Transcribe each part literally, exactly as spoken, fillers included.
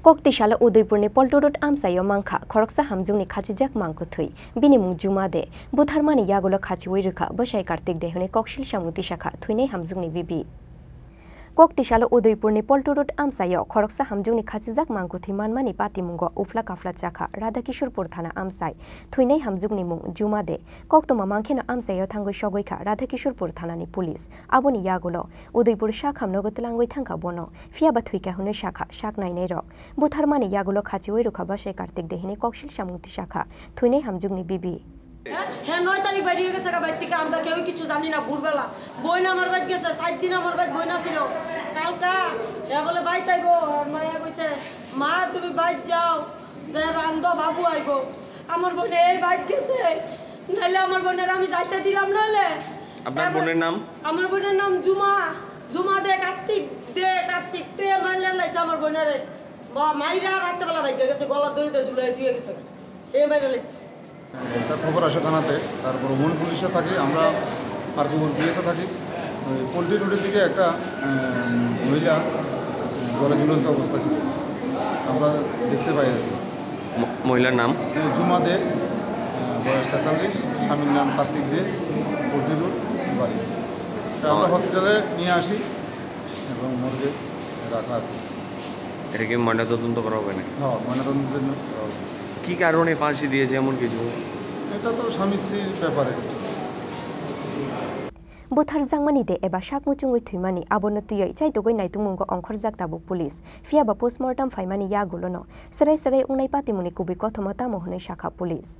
Kok tisalo Udaipurni Poltu Road amchaio mankha khoroksa hamjwkni khachijak mangkwthwi. Bini mung Juma De. Butharmani yagulo khachiwi rwkha bwsai Kartik De hwnwi koksil samung tisakha thwinai hamjwkni bibi. Kok tisalo Udaipurni Poltu Road amchaio khoroksa hamjwkni khachijak mangkwthwi manmani patimungo ufla kafla chakha Radhakishorpur thana amchai. Thwinai hamjwkni mung Juma De. Koktwma mangkheno amchaio thangwi sogwikha Radhakishorpur thanani police. Aboni yagulo Udaipur sakhamnogo twlangwi thangkha bono. Phiyaba thwikha hwnwi sakha sak nainairok. Butharmani yagulo khachiwi rwkha bwsai Kartik De hwnwi koksil samung tisakha thwinai hamjwkni bibi. হ্যাঁ, নয় তারিখ বাইরে গেছে গা, বাইর থেকে আমরা কেউ কিছু জানি না। ভোরবেলা বোন আমার বাইর গেছে, সাত দিন আমার বাইর বোন ছিল। কালকা এ বলে বাইর তাইবো, আর মায়া কইছে, "মা, তুমি বাইর যাও, যে রান্ধো, বাবু আইবো।" আমার বোন এই বাইর গেছে, নাইলে আমার বোনের আমি যাইতে দিলাম নাইলে। আপনার বোনের নাম? আমার বোনের নাম জুমা। জুমা দে, কার্তিক দে, কার্তিক দে, মারলে লাইছে আমার বোনের। বা মাইরা রাত্রেবেলা বাইর গেছে, গলা দড়ি দিয়ে ঝুলাই দিয়ে গেছে। এ বাইরে লাইছে। একটা খবর আসে থানাতে, তারপর ওমন পুলিশে থাকি, আমরা আর খবর পিএসে থাকি। ওই পোল্ট্রি রোডের দিকে একটা, আহ, মহিলা, আহ, গলা ঝুলন্ত অবস্থা ছিল, আমরা দেখতে পাই আর কি। ম-, মহিলার নাম? আহ, জুমা দে, আহ, বয়স তেতাল্লিশ, স্বামীর নাম কার্তিক দে, পোল্ট্রি রোড বাড়ি। তা আমরা ও। হসপিটালে নিয়ে আসি এবং মর্গে রাখা আছে। এটা কি ময়নাতদন্ত করা হবে না? হ্যাঁ, ময়নাতদন্তের জন্য করা হবে। কি কারণে ফাঁসি দিয়েছে এমন কিছু? এটা তো স্বামী স্ত্রীর ব্যাপারে। Butharjakmani de eba sak muchungwi thwimani, abono twiwi chaitugwi naitungmungo ongkhorjak tabuk police. Phiyaba postmortem phaimani yagulono srai srai wngnai patimungni kubui kothoma tamo hwnwi sakha police.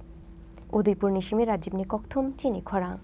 Udaipurni simi Rajibni kokthum chini khorang.